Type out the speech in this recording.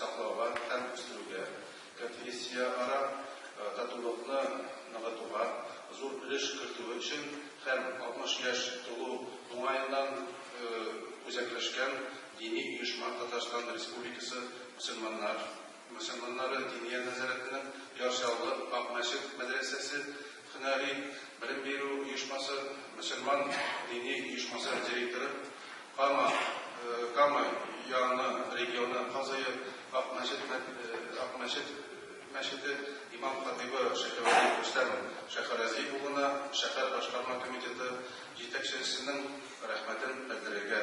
саклауга һәм үстерүгә, конфессияара татулыкны ныгытуга зур өлеш кертүе өчен һәм 60 яшь тулу уңаеннан Үзәкләшкән дини оешма Татарстан Республикасы мөселманнар мөселманнары Диния нәзарәтенең Яр Чаллы Ак мәчет мәдрәсәсе һөнәри белем бирү оешмасы мөселман дини оешмасы директоры Кама Кама яны регионы казые Ак мәчет Ак мәчет мәчете имам-хатыйбы Шәһревәли Рөстәм Шәһрази улына шәһәр башкарма комитеты җитәкчесенең рәхмәтен белдерергә.